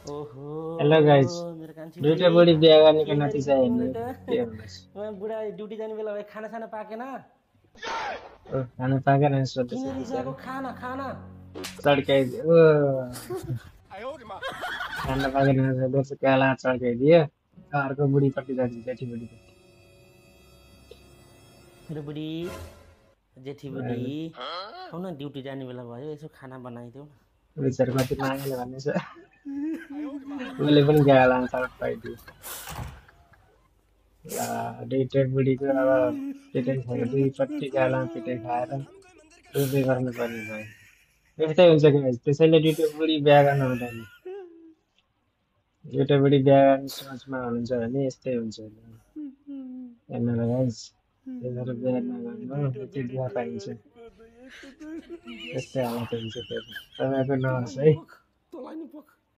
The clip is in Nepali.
ओहो हेलो गाइज मेरो कान्छीले दुईटा बुढी बिहा गर्नेको के गरी नतिजा हेर्नु त के भन्नुहोस् बुढा ड्युटी जाने बेला भयो खाना साना पाकेन खाना पाकेन सोध्दैछ किन बिचरा रिसाएको खाना खाना चड्काइदियो खाना पाकेन सोध्दैछ काला चड्काइदियो अर्को बुढीपट्टि जान्छ जेठी बुढीपट्टि मेरो बुढी जेठी बुढी आउ न ड्युटी जाने बेला भयो यसो खाना बनाइदेऊ बिचरा कति मागेले भन्दैछ उसले पनि गालामा चड्काइदियो दुईटै बुढीको अब पिटाइ खाएर दुईपट्टि गालामा पिटाइ खाएर रुँदै गर्नुपर्ने भयो यस्तै हुन्छ कि त्यसैले दुईटै बुढी बिहा गर्नु हुँदैन दुईटा बुढी बिहा गर्ने सोचमा हुनुहुन्छ भने यस्तै हुन्छ हेर्नु गाइस त्यही भएर बिहा नगर्नु यति बिहा पाइन्छ त्यस्तै हालत हुन्छ फेरि तपाईँको नहोस् है